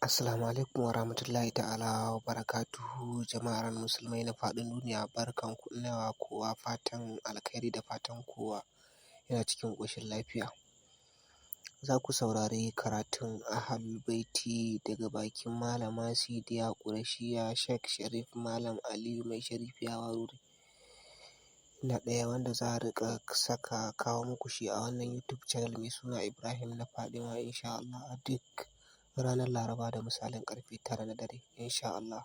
Assalamu alaikum wa rahmatullahi ta'ala wa barakatuhu, jama'ar musulmai na faɗin duniya. Barkan ku, ina wa kowa fatan alkhairi da fatan kowa yana cikin ƙoshin lafiya. Za ku saurari karatun Ahlul Baiti daga bakin Malama Sidiya Ƙurashiya Sheikh Sharif Malam Aliyu Mai Sharifiya Waruri. Na ɗaya wanda za a riƙa saka kawo muku shi a wannan YouTube channel mai suna Ibrahim na Fadima, insha Allah, a duk ranar Laraba da misalin karfe 9 na dare, insha Allah.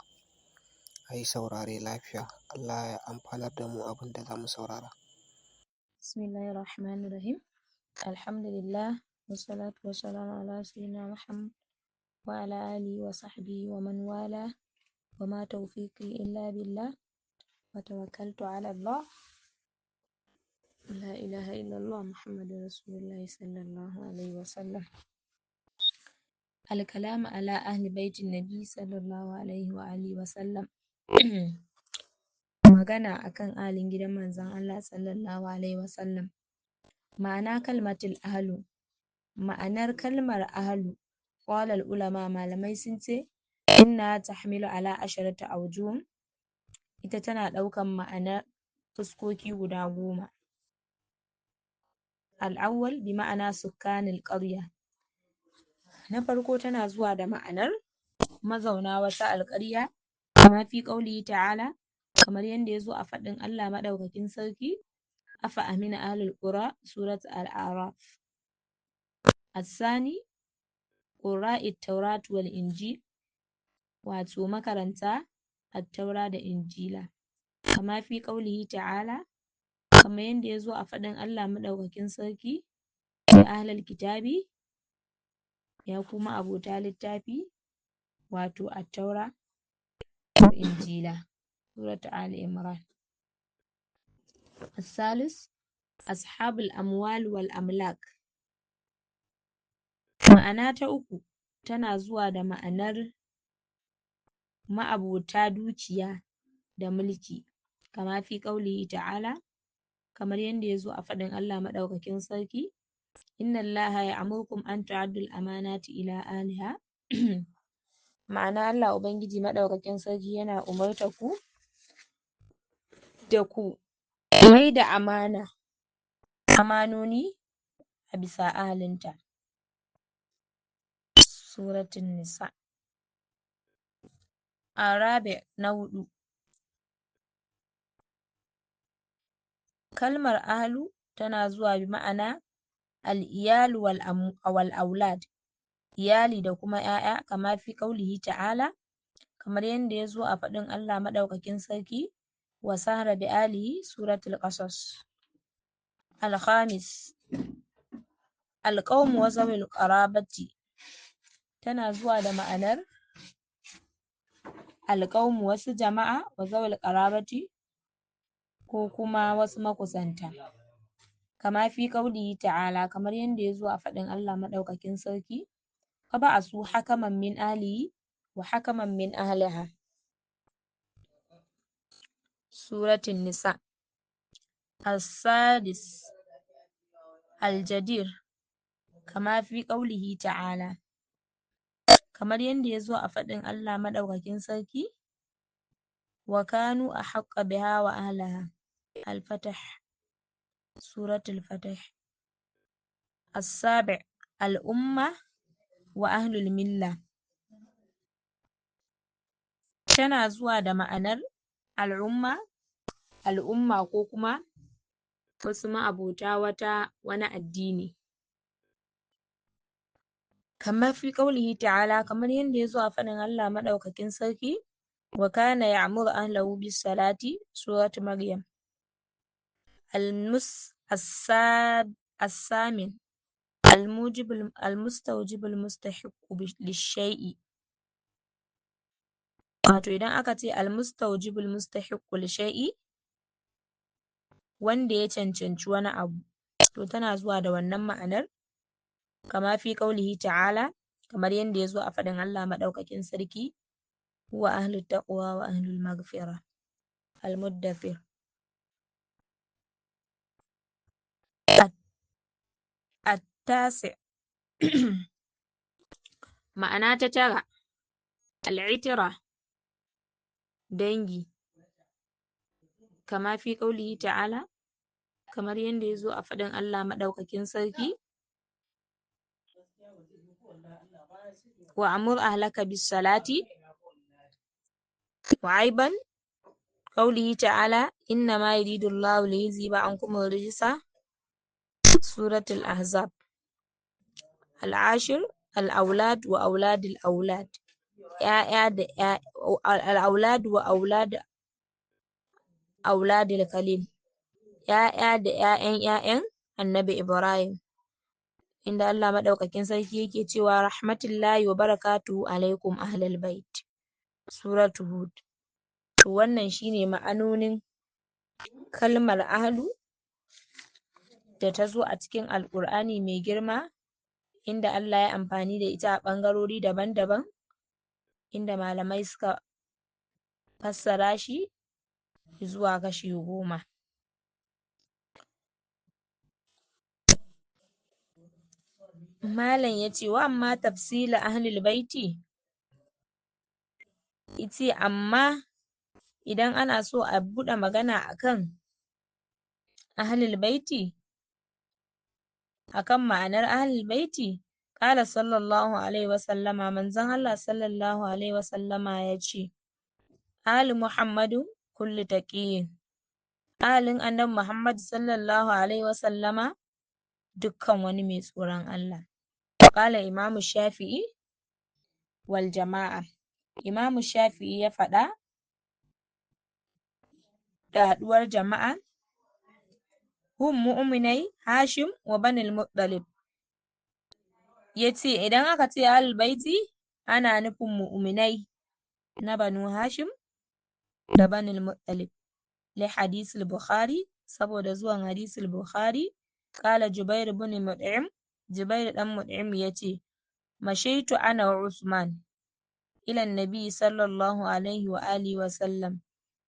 A yi saurare lafiya. Allah ya amfanar da mu abin da za mu saurara. بسم الله الرحمن الرحيم، الحمد لله والصلاة والسلام على سيدنا محمد وعلى آله وصحبه ومن والاه، وما توفيقي إلا بالله وتوكلت على الله، لا إله إلا الله محمد رسول الله صلى الله عليه وسلم. الكلام على أهل بيت النبي صلى الله عليه وآله وسلم. Magana akan ahalin gidan manzon Allah sallallahu alaihi wasallam. Ma'ana kalmatul ahlu, ma'anar kalmar ahlu. Qala ulama, malamai sun ce, inna tahmilu ala asharati awjuh, ita tana ɗaukan ma'anar fuskoki guda 10. Al'awwal, bi ma'ana sukkanil qarya, na farko tana zuwa da ma'anar mazauna wata alƙarya, kama fi qaulihi ta'ala, kamar yadda ya zo a faɗin Allah maɗaukakin sarki, afa amina ahlul qura, surat al-a'raf. Asani, qura'it taurat wal injil, wato makaranta at-taura da injila, kama fi qaulihi ta'ala, kamar yadda ya zo a faɗin Allah maɗaukakin sarki, ya ahlal kitabi, ya kuma abota littafi, wato at-taura ko injila, surat ali imran. الثالث، أصحاب الأموال والأملاك، ma'ana ta uku tana zuwa da ma'anar ma'abota dukiya da mulki, kama fi qaulihi ta'ala, kamar yadda ya zo a faɗin Allah maɗaukakin sarki, inna Allaha ya'murukum an tu'addul amanati ila ahliha, ma'ana Allah Ubangiji maɗaukakin sarki yana umartar ku da ku maida amana, amanoni a bisa ahalinta, suratul nisa. الرابع, na huɗu, kalmar ahlu tana zuwa bi ma'ana al-iyal wal aulad, iyali da kuma 'ya'ya, kama fi qaulihi ta'ala, kamar yadda ya zo a faɗin Allah maɗaukakin sarki, wa sahara bi alihi, suratul qasas. الخامس، القوم وذوي القرابة, tana zuwa da ma'anar alƙawmu, wasu jama'a, wa zawil qarabati, ko kuma wasu makusanta, kama fi qaulihi ta'ala, kamar yadda ya zo a faɗin Allah maɗaukakin sarki, faba'asu hakaman min ahlihi wa hakaman min ahliha, suratul nisa. السادس، الجدير, kama fi qaulihi ta'ala, kamar yadda ya zo a faɗin Allah maɗaukakin sarki, wa kanu ahaqqa biha wa ahliha, al-fatah, suratul fatah. السابع، الأمة wa ahlul milla, tana zuwa da ma'anar al'umma, al'umma ko kuma wasu ma'abota wata wani addini, kama fi qaulihi ta'ala, kamar yadda ya zo a faɗin Allah maɗaukakin sarki, wa kana ya'muru ahlahu bis salati, suratu maryam. Almus الثامن، الموجب المستوجب المستحق للشيء, wato idan aka ce almustawjibul mustahiqqu lishay'i, wanda ya cancanci wani abu, to tana zuwa da wannan ma'anar, kama fi qaulihi ta'ala, kamar yadda ya zo a faɗin Allah maɗaukakin sarki, huwa ahlut taqwa wa ahlul maghfira, al-muddathir. التاسع, ma'ana ta tara. Al'itira, dangi, kama fi ƙaulihi ta'ala, kamar yadda ya zo a faɗin Allah maɗaukakin sarki: wa amur ahlaka bis salati. Wa aiban qawlihi ta'ala: inna ma yuridu Allahu liyuzhiba ankum ar-rijsa, suratul ahzab. Al-ashir, al-aulad wa auladul aulad, ya'ya da al-aulad wa aulad auladul khalil, ya'ya da ya'yan ya'yan Annabi Ibrahim, inda Allah maɗaukakin sarki yake cewa: rahmatullahi wa barakatuhu alaikum ahlal bait, suratu Hud. To, wannan shine ma'anonin kalmar ahlu da ta zo a cikin Alƙur'ani mai girma, inda Allah ya amfani da ita a ɓangarori daban-daban, inda malamai suka fassara shi zuwa kashi 10. Malam ya ce: wa amma tafsila ahlul baiti, yace amma idan ana so a buɗe magana akan ahlul baiti, akan ma'anar ahlul baiti, qala sallallahu alaihi wasallama, manzon Allah sallallahu alaihi wasallama ya ce: ali Muhammadu kullu taqiyyin, ahalin Annabi Muhammad sallallahu alaihi wasallama dukkan wani mai tsoron Allah. Qala Imamu Shafi'i wal jama'a, Imamu Shafi'i ya faɗa da haɗuwar jama'a: hum mu'minai Hashim wa Banil Muttalib. Yace idan aka ce ahlul baiti, ana nufin mu'minai na Banu Hashim da Banil Muttalib, li hadisul Bukhari, saboda zuwan hadisul Bukhari. Qala Jubair ibn Mut'im, Jubair dan Mut'im yace: mashaitu ana wa Usman ila Nabi sallallahu alaihi wa alihi wa sallam.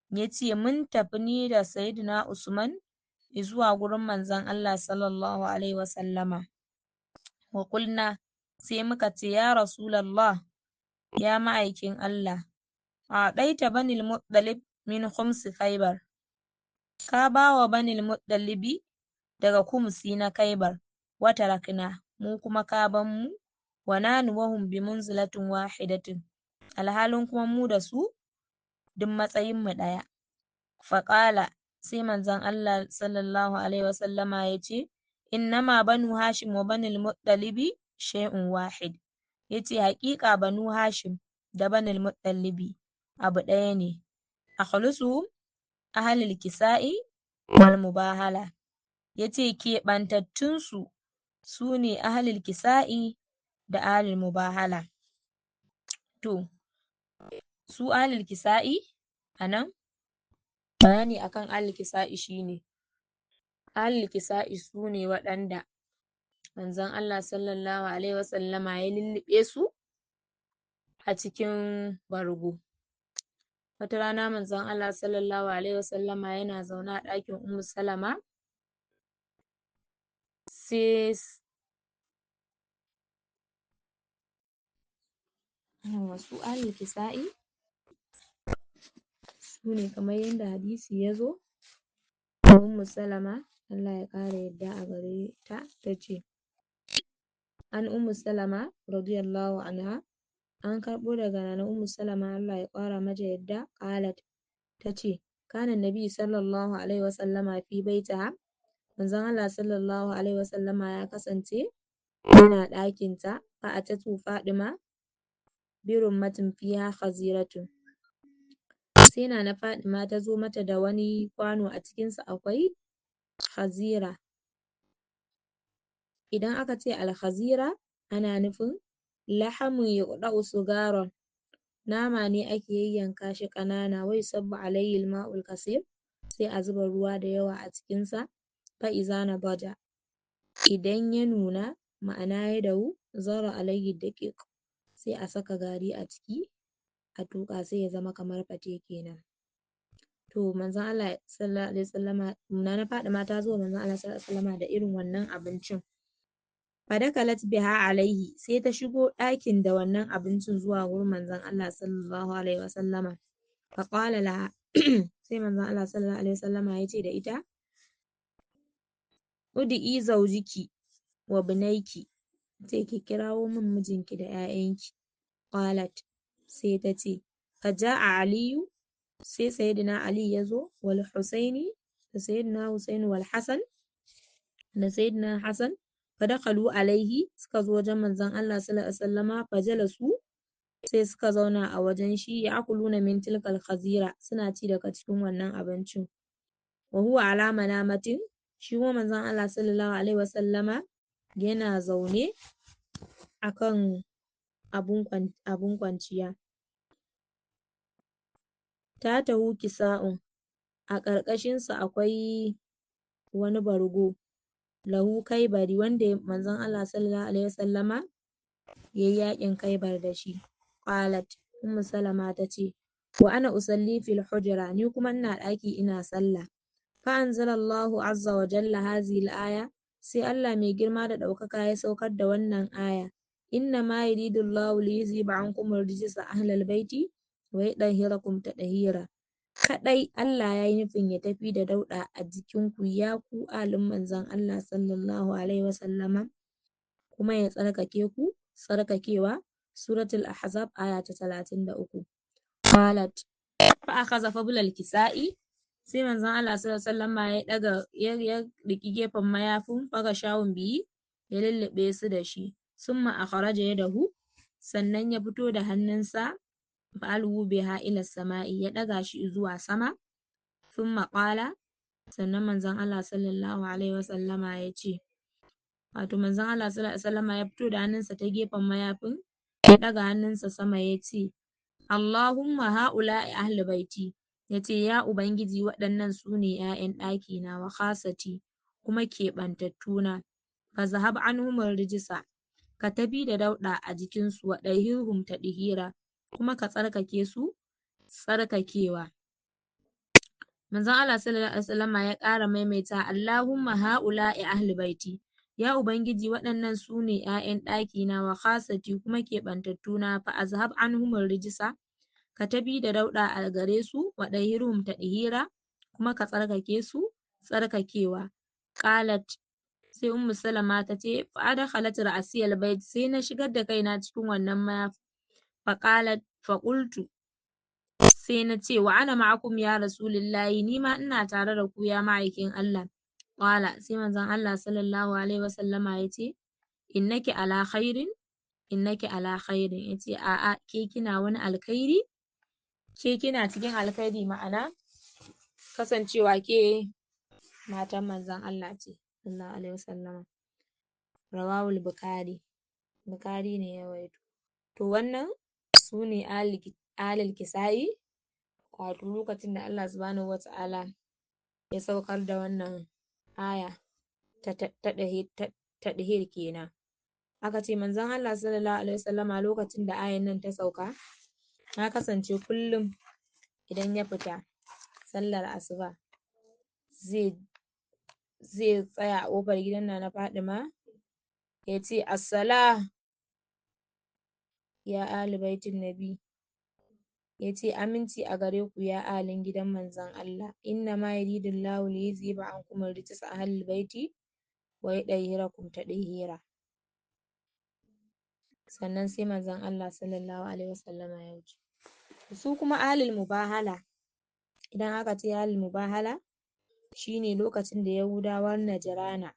Yace mun tafi ni da Sayyidina Usman zuwa gurin manzon Allah sallallahu alaihi wa sallama. Wa qulna, sai muka ce: ya Rasulallah, ya ma'aikin Allah, a ɗaita Banil Muttalib min khumsi Khaibar, ka ba wa Banil Muttalibi daga kumsi na Khaibar, wa tarakna, mu kuma ka ban mu, wa nanu wahum bi munzilatin wahidatin, alhalin kuma mu da su duk matsayin mu ɗaya. Faƙala, sai manzon Allah sallallahu alaihi wasallama ya ce: innama Banu Hashim wa Banil Muttalibi shay'un wahid. Yace haƙiƙa Banu Hashim da Banil Muttalibi abu ɗaya ne. Akhlusuhum ahlul kisa'i wal mubahala. Yace keɓantattun su sune ahlul kisa'i da ahlul mubahala. To, su ahlul kisa'i anan, bayani akan ahlul kisa'i shine, ahlul kisa'i sune waɗanda manzon Allah sallallahu alaihi wasallama ya lulluɓe su a cikin bargo. Wata rana manzon Allah sallallahu alaihi wasallama yana zaune a ɗakin Ummu Salama, sai su ahlul kisa'i sune kamar yadda hadisi ya zo. Ummu Salama, Allah ya ƙara yadda a gare ta, tace: an Ummu Salama radiyallahu anha, an karɓo daga nana Ummu Salama, Allah ya ƙara mata yadda, qalat, tace: kana Nabi sallallahu alaihi wasallama fi baitiha, manzon Allah sallallahu alaihi wasallama ya kasance yana ɗakin ta, fa atatu Fadima bi rummatin fiha khaziratun, sai nana Fadima ta zo mata da wani kwano, a cikinsa akwai khazira. Idan aka ce alkhazira, ana nufin lahamun yuqda'u sugaron, nama ne ake yayyanka shi ƙanana, wai sabbu alayhi ma'ul kasir, sai a zuba ruwa da yawa a cikinsa, fa iza nabaja, idan ya nuna, ma'ana ya dahu, zara alayhi daqiq, sai a saka gari a ciki a tuƙa, sai ya zama kamar fate kenan. To, manzon Allah sallallahu alaihi wasallama, nana Fadima ta zo manzon Allah sallallahu alaihi wasallama da irin wannan abincin. Fadakalat biha alaihi, sai ta shigo ɗakin da wannan abincin zuwa gurin manzon Allah sallallahu alaihi wasallama. Fa qala laha, sai manzon Allah sallallahu alaihi wasallama ya ce da ita, ud'i zawjiki wa bunayki, sai ki kirawo min mijinki da 'ya'yanki. Qalat, sai ta ce, fa ja'a Aliyu, sai sayyidina Ali ya zo, wal Husaini, da sayyidina Husaini, wal Hasan, da sayyidina Hasan. Fadakalu alaihi, suka zo wajen manzon Allah sallallahu alaihi wasallama. Fajalasu, sai suka zauna a wajen shi. Ya'kuluna min tilkal khazira, suna ci daga cikin wannan abincin. Wa huwa ala manamatin, shi kuma manzon Allah sallallahu alaihi wasallama yana zaune akan abun kwanciya. Ta tahu kisa'un, a ƙarƙashinsa akwai wani bargo lahu kaibari, wanda manzon Allah sallallahu alaihi wasallama yayi yaƙin Khaibar da shi. Qalat, Ummu Salama tace, wa ana usalli fil hujra, ni kuma ina ɗaki ina sallah. Fa anzalallahu azza wa jalla hazihi al-aya, sai Allah mai girma da ɗaukaka ya saukar da wannan aya: inna ma yuridu Allahu liyuzhiba ankum ar-rijsa ahlal baiti wa yudahhirakum tadhira. Kaɗai Allah ya yi nufin ya tafi da dauɗa a jikinku, ya ku alin manzon Allah sallallahu alaihi wasallama, kuma ya tsarkake ku tsarkakewa. Suratul Ahzab, aya ta 33. Qalat, fa akhadha fablal kisa'i, sai manzon Allah sallallahu alaihi wasallama ya daga ya riki gefen mayafin, faga shawun biyi, ya lullube su da shi. Summa akhraja yadahu, sannan ya fito da hannunsa, fa'alhu biha ila sama'i, ya ɗaga shi zuwa sama. Thumma qala, sannan manzon Allah sallallahu alaihi wasallama ya ce, wato manzon Allah sallallahu alaihi wasallama ya fito da hannunsa ta gefen mayafin, ya ɗaga hannunsa sama, ya ce, Allahumma ha'ula'i ahli baiti, ya ce, ya Ubangiji, waɗannan su ne 'ya'yan ɗakina, wa khasati, kuma keɓantattuna, fa zahab anhum rijisa, ka tafi da dauɗa a jikinsu, wa ɗahirhum tadhira, kuma ka tsarkake su tsarkakewa. Manzon Allah sallallahu alaihi wasallama ya ƙara maimaita, Allahumma ha'ula'i ahli baiti, ya Ubangiji, waɗannan su ne 'ya'yan ɗakina, wa khasati, kuma keɓantattuna, fa azhab anhum rijisa, ka tafi da dauɗa a gare su, wa ɗahirhum tadhira, kuma ka tsarkake su tsarkakewa. Qalat, sai Ummu Salama ta ce, fa adkhalat ra'si al-bait, sai na shigar da kaina cikin wannan mayafi. Faƙalat, faƙultu, sai na ce, wa ana ma'akum ya rasulillahi, ni ma ina tare da ku ya ma'aikin Allah. Qala, sai manzon Allah sallallahu alaihi wasallama ya ce, innaki ala khairin, innaki ala khairin, ya ce, a'a, ke kina wani alkhairi, ke kina cikin alkhairi, ma'ana kasancewa ke matan manzon Allah ce sallallahu alaihi wasallama. Rawahul Bukhari, Bukhari ne ya rawaito. To wannan su ne alil kisa'i, wato lokacin da Allah subhanahu wa ta'ala ya saukar da wannan aya ta tadhir kenan. Aka ce manzon Allah sallallahu alaihi wasallama lokacin da ayan nan ta sauka, ya kasance kullum idan ya fita sallar asuba zai tsaya a ƙofar gidan Nana Fadima ya ce, assala ya ahli baitin nabi, ya ce, aminci a gare ku ya ahalin gidan manzon Allah, inna ma yuridullahu liyuzhiba ankum rijsa ahlil baiti wa yudahhirakum tadhira. Sannan sai manzon Allah sallallahu alaihi wasallama ya wuce. Su kuma ahlul mubahala, idan aka ce ahlul mubahala shine lokacin da Yahudawan Najrana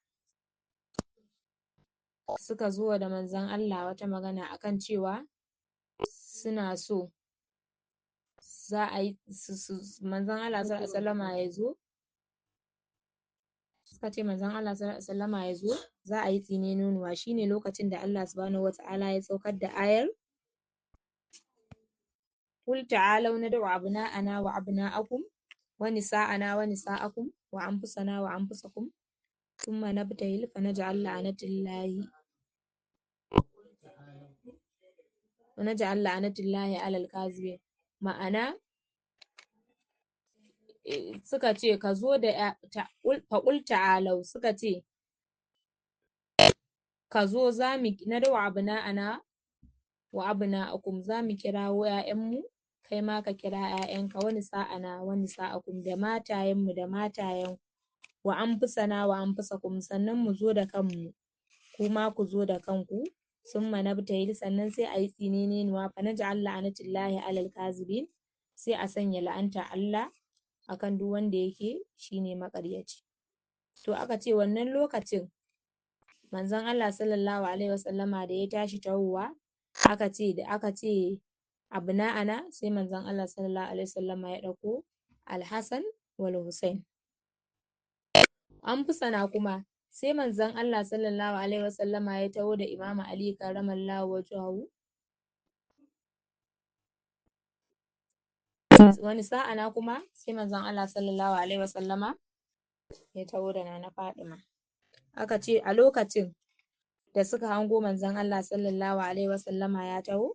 suka zo da manzon Allah wata magana akan cewa suna so za a yi manzon Allah sallallahu alaihi wasallama ya zo, suka ce manzon Allah sallallahu alaihi wasallama ya zo za a yi tsine nonuwa. Shine lokacin da Allah subhanahu wata'ala ya saukar da ayar Qul ta'alu nad'u abna'ana wa abna'akum wa nisa'ana wa nisa'akum wa anfusana wa anfusakum thumma nabtahil fa naj'al la'natullahi wa naj'al la'natullahi 'alal kazibin. Ma'ana suka ce ka zo da faqul ta'alu, suka ce Ka zo za mu nad'u abna'ana wa abna'akum, za mu kirawo 'ya'yanmu, kai ma ka kira 'ya'yanka, wa nisa'ana wa nisa'akum, da matayenmu da matayenku, wa anfusana wa anfusakum, sannan mu zo da kanmu, kuma ku zo da kanku, summa nabtahil, sannan sai a yi tsinenenuwa, fa naj'al la'anatullahi alal kazibin, sai a sanya la'anta Allah akan duk wanda yake shine maƙaryaci. To aka ce wannan lokacin manzon Allah sallallahu alaihi wasallama da ya tashi tahowa, aka ce da aka ce abna'ana, sai manzon Allah sallallahu alaihi wasallama ya ɗauko Alhassan wal Hussein. Anfusana kuma sai manzon Allah sallallahu alaihi wasallama ya taho da Imamu Ali karramallahu wajhahu. Wani sa'ana kuma sai manzon Allah sallallahu alaihi wasallama ya taho da Nana Fadima. Aka ce a lokacin da suka hango manzon Allah sallallahu alaihi wasallama ya taho,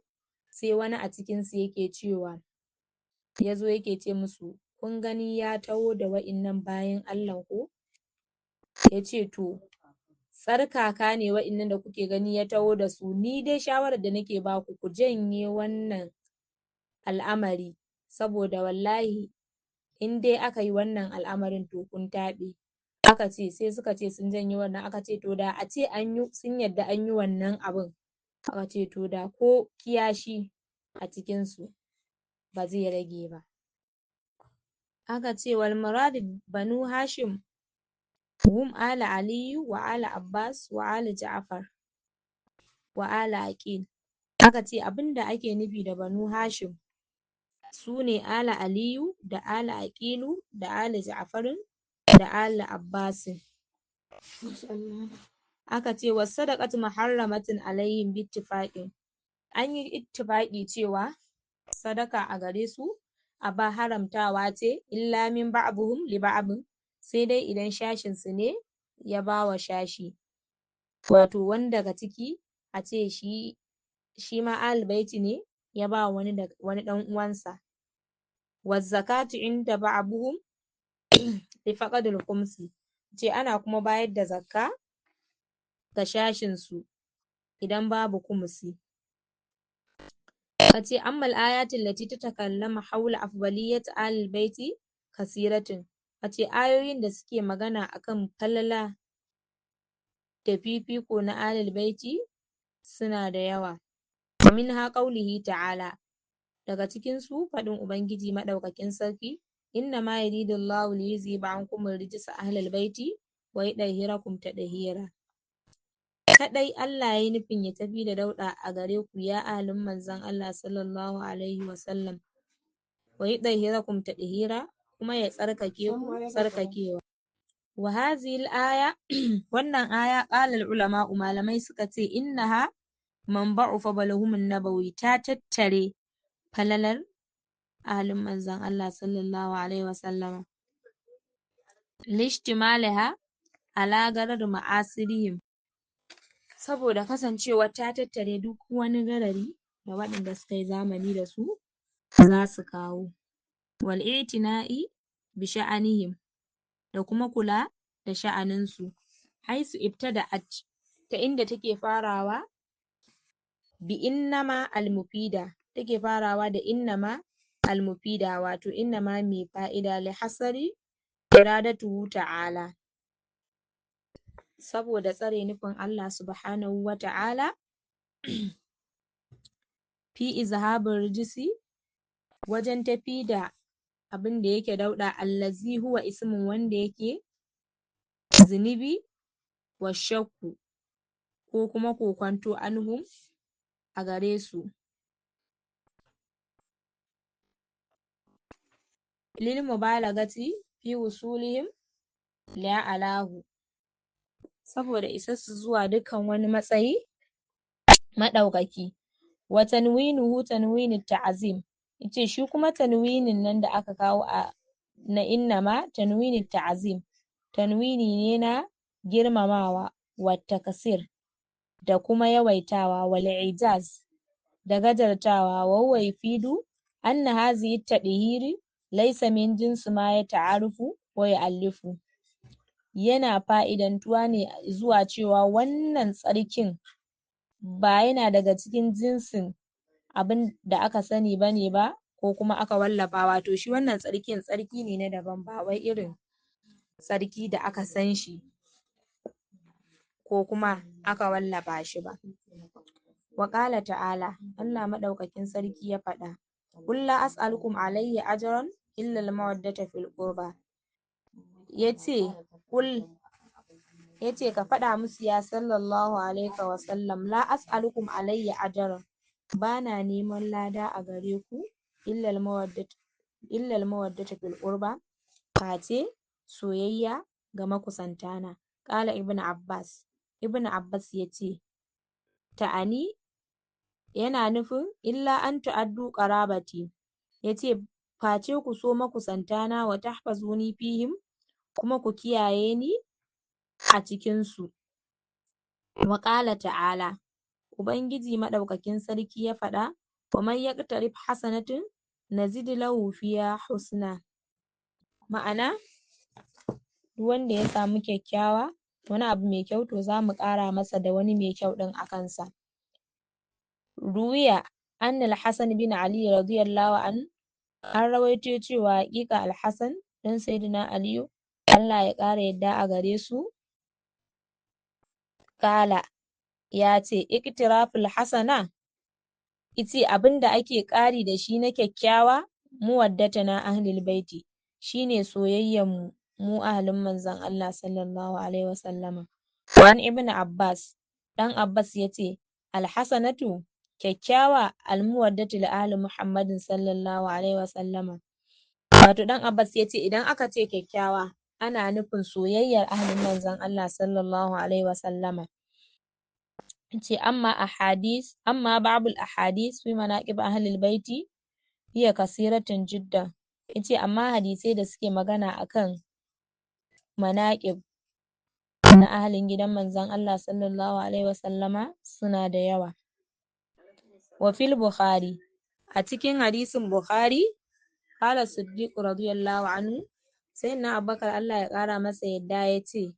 sai wani a cikinsu yake cewa, ya zo yake ce musu, kun gani ya taho da wa'innan bayin Allah ko? Ya ce to tsarkaka ne wa'innan da kuke gani ya taho da su, ni dai shawarar da nake baku, ku janye wannan al'amari, saboda wallahi in dai aka yi wannan al'amarin to kun taɓe. Aka ce sai suka ce sun janye wannan, aka ce to da a ce an yi, sun yadda an yi wannan abin, aka ce to da ko kiyashi a cikinsu ba zai rage ba. Aka ce wal murad banu Hashim hum ala Aliyu wa ala Abbas wa ala Ja'far wa ala Aqil. Aka ce abinda ake nufi da banu Hashim su ne ala Aliyu da ala Aqilu da ala Ja'farin da ala Abbasin. Aka ce was sadaqatu muharramatin alaihim bittifaqin. An yi ittifaqi cewa sadaka a gare su a ba haramtawa ce, illa min ba'dhum li ba'dhin, sai dai idan shashin su ne ya bawa shashi. Wato wani daga ciki a ce shi ma ahlul baiti ne ya ba wani wani dan uwansa. Waz zakatu inda ba'dhum li faqadil khumsi, ce ana kuma bayar da zakka ga shashin su idan babu khumsi. Kace ammal ayatin lati tatakallama haula afdaliyati ahlul baiti kasiratin. Kace ayoyin da suke magana akan falala da fifiko na ahlul baiti suna da yawa. Wa minha qawlihi ta'ala, daga cikin su faɗin Ubangiji madaukakin sarki, inna ma yuridullahu liyuzhiba ankum rijsa ahlal baiti wa yudahhirakum tadhira. Kadai Allah yayi nufin ya tafi da dauɗa a gare ku ya ahalin manzon Allah sallallahu alaihi wa sallam, wa yudahhirakum tadhira, kuma ya tsarkake ku tsarkakewa. Wa hadhihi al-aya, wannan aya qala al-ulama, malamai suka ce innaha manba'u fadlihum an-nabawi, ta tattare falalar ahalin manzon Allah sallallahu alaihi wa sallama, lishtimaliha ala garar ma'asirihim, saboda kasancewa ta tattare duk wani garari da waɗanda suka yi zamani da su za su kawo, wal i'tina'i bi sha'anihim, da kuma kula da sha'aninsu, haisu ibtada'at, ta inda take farawa bi innama al-mufida, take farawa da innama al-mufida, wato innama mai fa'ida, li hasari iradatuhu ta'ala, saboda tsare nufin Allah subhanahu wa ta'ala fi izhabir rijisi, wajen tafi da abin da yake dauɗa, allazi huwa ismun, wanda yake zunubi, wa shakku ko kuma kokwanto anhum a gare su, lil mubalagati fi wusulihim la'alahu, saboda isassu zuwa dukkan wani matsayi maɗaukaki. Wa tanwinuhu tanwinu ta'zim, yace shi kuma tanwinin nan da aka kawo a na innama tanwinu ta'zim, tanwini ne na girmamawa, wa takasir da kuma yawaitawa, wal ijaz da gajartawa, wa huwa yufidu anna hazihi tadhiri laysa min jinsi ma yata'arufu wa yu'allifu. yana fa'idantuwa ne zuwa cewa wannan tsarkin ba yana daga cikin jinsin abin da aka sani bane ba ko kuma aka wallafa. Wato shi wannan tsarkin tsarki ne na daban, ba wai irin tsarki da aka san shi ko kuma aka wallafa shi ba. Wa qala ta'ala, Allah maɗaukakin sarki ya faɗa: qul la as'alukum alayhi ajran illa al-mawaddata fil qurba. Yace qul, yace ka faɗa musu ya sallallahu alaihi wa sallam, la as'alukum alayhi ajran, bana neman lada a gare ku, illa al-mawaddata fil qurba, face soyayya ga makusantana. Qala Ibn Abbas, Ibn Abbas yace ta'ani yana nufin illa an tu'addu qarabati, yace face ku so makusantana, wa tahfazuni fihim, kuma ku kiyaye ni a cikin su. Wa qala ta'ala, Ubangiji maɗaukakin sarki ya faɗa: wa man yaqtarif hasanatin nazid lahu fiha husna. Ma'ana duk wanda ya samu kyakkyawa, wani abu mai kyau, to zamu ƙara masa da wani mai kyau ɗin a kansa. Ruwiya anna al-Hasan bin Ali radiyallahu an, an rawaito cewa haƙiƙa al-Hasan ɗan Sayyidina Aliyu, Allah ya ƙara yadda a gare su, ƙala ya ce iktiraful hasana, ice abinda ake ƙari da shi na kyakkyawa, muwaddata na ahlul baiti, shine soyayyan mu mu ahlin manzon Allah sallallahu alaihi wasallama. Wa an Ibn Abbas, dan Abbas yace alhasanatu kyakkyawa almuwaddatu li ahli Muhammadin sallallahu alaihi wasallama. Wato dan Abbas yace idan aka ce kyakkyawa ana nufin soyayyar ahlin manzon Allah sallallahu alaihi wasallama. Ce amma ahadis, amma babul ahadis fi manaqib ahlil baiti hiya kasiratun jiddan. Yace amma hadisai da suke magana akan manaqib na ahlin gidan manzon Allah sallallahu alaihi wasallama suna da yawa. Wa fil Bukhari, a cikin hadisin Bukhari, qala Siddiq radiyallahu anhu, sayyidina Abubakar Allah ya kara masa yadda yace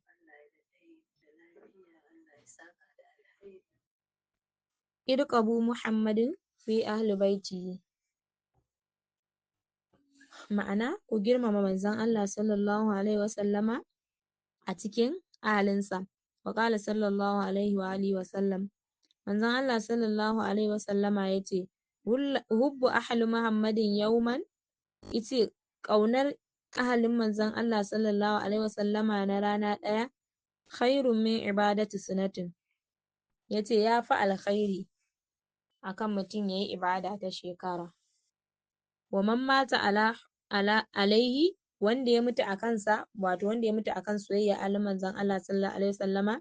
irqabu Muhammadin fi ahli baitihi, ma'ana ku girmama manzon Allah sallallahu alaihi wasallama a cikin ahalinsa. Wa qala sallallahu alaihi wa alihi wasallam, manzon Allah sallallahu alaihi wasallama yace hubbu ahli Muhammadin yawman, yace ƙaunar ahalin manzon Allah sallallahu alaihi wasallama na rana ɗaya khairun min ibadati sunatin, yace yafi alkhairi akan mutum yayi ibada ta shekara. Wa man mata ala ala alaihi, wanda ya mutu a kansa, wato wanda ya mutu akan soyayya ahalin manzon Allah sallallahu alaihi wasallama,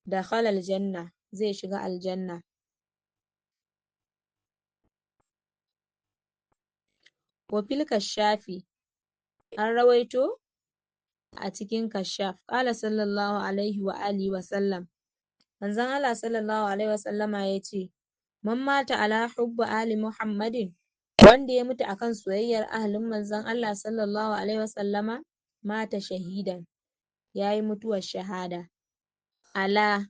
dakhala aljanna, zai shiga aljanna. Wa fil kashafi, an rawaito a cikin kashaf, qala sallallahu alaihi wa alihi wa sallam, manzon Allah sallallahu alaihi wa sallama yace man mata ala hubbi ali Muhammadin, wanda ya mutu akan soyayyar ahalin manzon Allah sallallahu alaihi wa sallama, mata shahidan, yayi mutuwar shahada. Ala,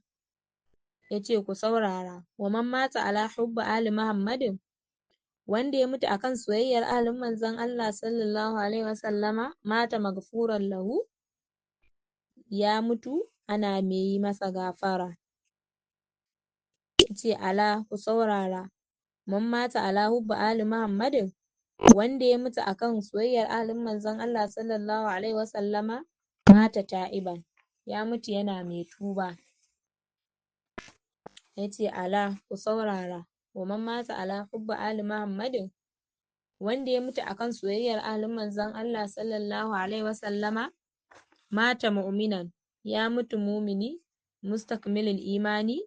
yace ku saurara, wa man mata ala hubbi ali Muhammadin, wanda ya mutu akan soyayyar ahalin manzon Allah sallallahu alaihi wa sallama, mata maghfuran lahu, ya mutu ana mai yi masa gafara. Yace ala, ku saurara, man mata ala hubbi ali Muhammadin, wanda ya mutu akan soyayyar ahalin manzon Allah sallallahu alaihi wa sallama, mata ta'iban, ya mutu yana mai tuba. Yace ala, ku saurara, wa man mata ala hubbi ali Muhammadin, wanda ya mutu akan soyayyar ahalin manzon Allah sallallahu alaihi wa sallama, mata mu'minan, ya mutu mumini, mustakmilul imani,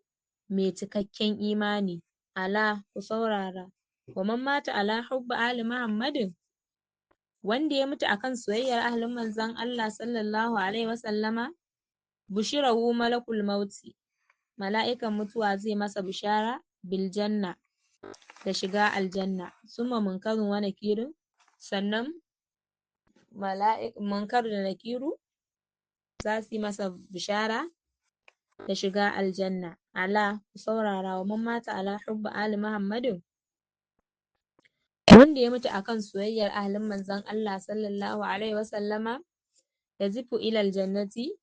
mai cikakken imani. Ala, ku saurara, wa man mata ala hubbi ali Muhammadin, wanda ya mutu akan soyayyar ahalin manzon Allah sallallahu alaihi wa sallama, bushirahu malakul mauti, mala'ikan mutuwa zai masa bishara bil janna, da shiga aljanna. Summa munkarun wa nakirin, sannan munkar da nakiru Za su yi masa bishara da shiga aljanna. Ala, ku saurara, wa man mata ala hubbi ali Muhammadin, wanda ya mutu akan soyayyar ahalin manzon Allah sallallahu alaihi wasallama, yazifu ilal jannati,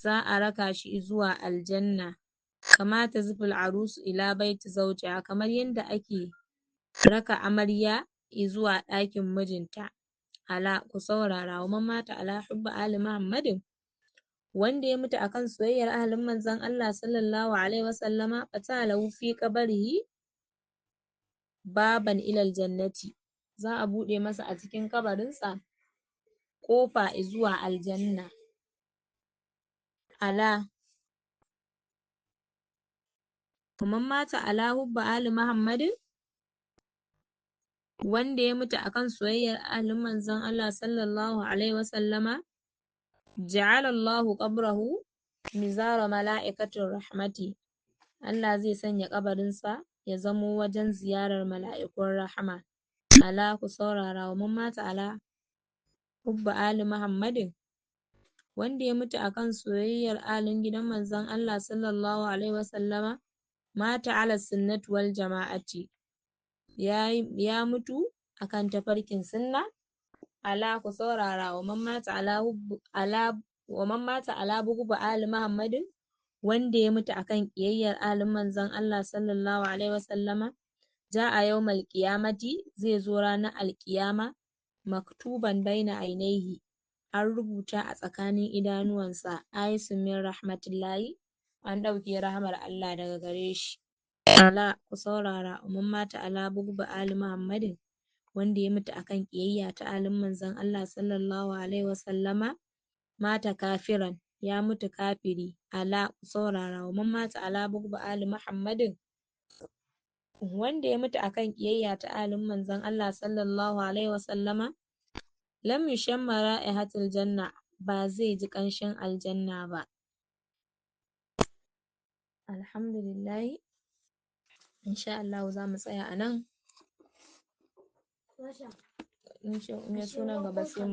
za a raka shi zuwa aljanna, kama taziful arusu ila baiti zawjiha, kamar yadda ake raka amarya zuwa ɗakin mijinta. Ala, ku saurara, wa man mata ala hubbi ali Muhammadin, wanda ya mutu akan soyayyar ahalin manzon Allah sallallahu alaihi wasallama, fatalahu fi qabrihi baban ilal jannati, za a buɗe masa a cikin kabarinsa ƙofa zuwa aljanna. Ala, man mata ala hubbi ali Muhammadin, wanda ya mutu akan soyayyar ahalin manzon Allah sallallahu alaihi wasallama, ja'ala Allahu qabrahu mizara mala'ikatin rahmati, Allah zai sanya kabarinsa ya zamo wajen ziyarar mala'ikun rahama. Ala, ku saurara, wa man mata ala hubbi ali Muhammadin, wanda ya mutu akan soyayyar alin gidan manzon Allah sallallahu alaihi wasallama, mata ala sunnati wal jama'ati, ya mutu akan tafarkin sunna. Ala, ku saurara, wa man mata ala wa man mata ala bughdi ali Muhammadin, wanda ya mutu akan ƙiyayyar alin manzon Allah sallallahu alaihi wasallama, ja'a yawmal qiyamati, zai zo ranar alƙiyama, maktuban baina ainihi, an rubuta a tsakanin idanuwansa, ayisun min rahmatillahi, an ɗauke rahamar Allah daga gare shi. Ala, ku saurara, man mata ala bughdi ali Muhammadin, wanda ya mutu akan ƙiyayya ta alin manzon Allah sallallahu alaihi wasallama, mata kafiran, ya mutu kafiri. Ala, ku saurara, wa man mata ala bughdi ali Muhammadin, wanda ya mutu akan ƙiyayya ta alin manzon Allah sallallahu alaihi wasallama, lam yushamma ra'ihatul janna, ba zai ji ƙanshin aljanna ba. Alhamdulillahi, insha Allahu za mu tsaya a nan. In ya so nan gaba sai mu